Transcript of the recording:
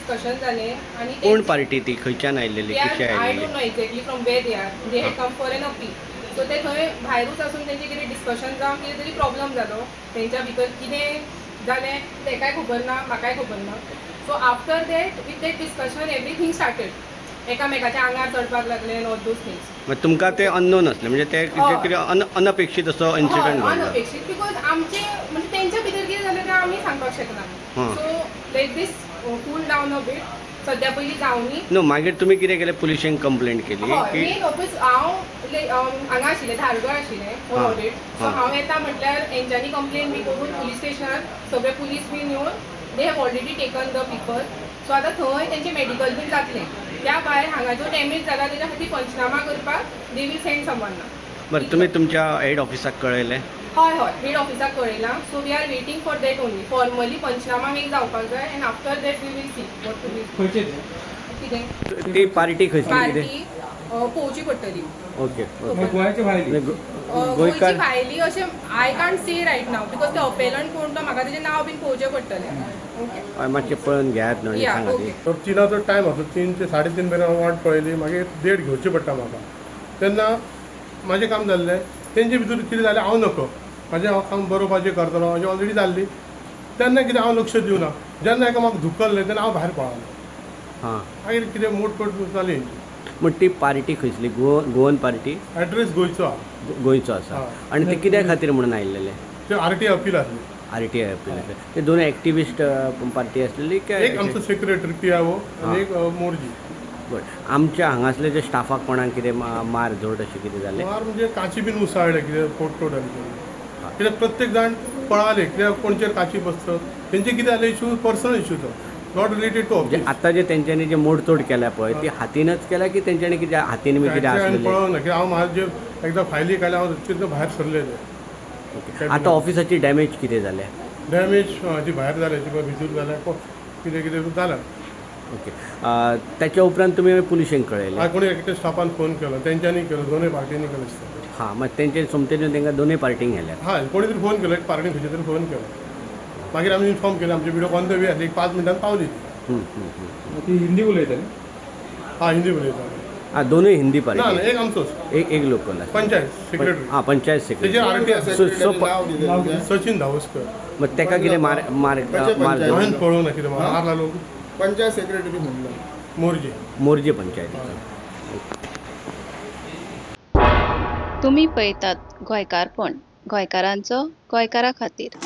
Discussion जालें आनी कोण पार्टी ती, खंयच्यान आयलेली, कशी I आयलेली? Don't know exactly from where they are. They had come for an appeal. So ते थंय भायरूच आसून तेंचे कितें डिस्कशन जावन कितें तरी प्रॉब्लम जालो तेंच्या भितर. कितें जालें तेकाय खबर ना, म्हाकाय खबर ना. So after that, with that discussion, everything started. एकामेकाच्या आंगार चडपाक लागले and all those things. मग तुमकां ते अननोन असले, म्हणजे ते हय. कितें अनपेक्षीत असो इन्सिडंट घडलो. अनअपेक्षीत, because आमचे म्हणजे तेंच्या भितर कितें जालें तें आमी सांगपाक शकना. So let this cool down a bit. सद्या पयलीं जावनी. नो, मागीर तुमी कितें केलें? पुलिशेंक कंप्लेंट केली हय. की? मेन ऑफीस हांव हांगा आशिल्लें, धारगळ आशिल्लें फॉर ऑडिट. सो हांव येता म्हटल्यार हेंच्यांनी कंप्लेन बी करून पुलीस स्टेशनार सगळे पुलीस बीन येवन they have already taken the people. So आतां थंय तेंचें मेडिकल बीन जातलें. त्या भायर हांगा जो डॅमेज जाला तेच्या खातीर पंचनामा करपाक they will send someone ना. बरं, तुमी तुमच्या हेड ऑफिसाक कळयलें? हय, हेड ऑफिसाक कळयलां. So we are waiting for that only. Formally panchnama एक जावपाक जाय and after that we will see what to be. खंयचे ते? कितें? ती पार्टी खंयसली कितें? पार्टी पळोवची पडटली. ओके ओके मग गोंयाचे भायली? म्हणजे गोंयची गोंयकार? भायली अशें I can't say right now, because ते अपेलंट कोण तो म्हाका तेजें नांव बीन पळोवचें पडटलें. ओके. हय, मातशें पळोवन घेयात न्हू आनी या. सांगात. ओके. तर 3 चो टायम आसलो. 3 ते 3:30 मेरेन हांव वाट पळयली. मागीर देड घेवची पडटा म्हाका. तेन्ना म्हाजें काम जाल्लें. तेंचे भितर कितें जालें हांव नकळो. म्हाजें हांव काम बरोवपाचें करतलो म्हाजें ऑलरेडी जाल्ली. तेन्ना कितें हांव लक्ष दिवना. जेन्ना एका म्हाका धुकल्लें तेन्ना हांव भायर पळालो. मागीर कितें मोडतोड जाली हेंची. मग ती पार्टी खंयसली? Goan party? एड्रेस गोंयचो आहा. गोंयचो आसा? हय. आनी ते कित्या खातीर म्हणून आयिल्ले? ते आरटीआय अपील आसली. RTI appeal. ते दोन एक्टिविस्ट पार्टी आसलेली काय? एक आमचो सेक्रेटरी पीआयओ आनी एक मोरजी. बरं, आमच्या हांगासले जे स्टाफाक कोणाक कितें मार झोड अशें कितें जालें? मार म्हणजे काची बीन उसळ्ळे, कितें फोडतोड जाली. कित्याक प्रत्येक जाण पळाले, कित्याक कोणचेर काची बसत. तेंचे कितें जालें, इशू पर्सनल इशू तो, not related to म्हणजे ऑफिस. आतां जे तेंच्यांनी जे मोडतोड केल्या पळय, ती हातीनच केल्या की तेंच्यांनी कितें हातीन बी कितें आसलेलें? पळोवंक ना, कित्याक हांव म्हाजे एकदां फायली काडल्या, हांव तितून भायर सरलेले. ओके, आतां ऑफिसाची डॅमेज कितें जाल्या? डॅमेज जी भायर जाल्या, जी भितर जाल्या, कितें कितें जालां. ओके, त्याच्या उपरांत तुमी पुलिशेंक कळयलें? हांवें कोणी एकट्या स्टाफान फोन केलो. तेंच्यांनी केलो, दोनूय पार्टींनी केलो दिसता. हां, मग तेंचे सोमतेन तांकां दोनूय पार्टींक व्हेल्यात? हय, कोणी तरी फोन केलो, एक पार्टी खंयचे तरी फोन केलो. मागीर आमी इन्फॉर्म केलें. आमचे व्हिडिओ ऑन the way आसली, एक 5 मिनटान पावली ती. हम्म, हम्म, हम्म. ती हिंदी उलयताली? हा, हिंदी उलयताले. हां, दोनूय हिंदी ना ना. पार्टी? एक आमचोच. एक एक लोकल आसा. पंचायत सेक्रेटरी. हां, पंचायत तेजेर सेक्रेटरी. आरटीआय. सो सो नाव कितें? सचिन धावस्कर. मग तेका कितें मार मार मार हांवें झोड? पळोवंक ना कितें मार लागलो. पंचायत सेक्रेटरी म्हणलं. मोरजी. मोरजे पंचायतीचो. तुमी पळयतात गोंयकारपण, गोंयकारांचो गोंयकारा खातीर.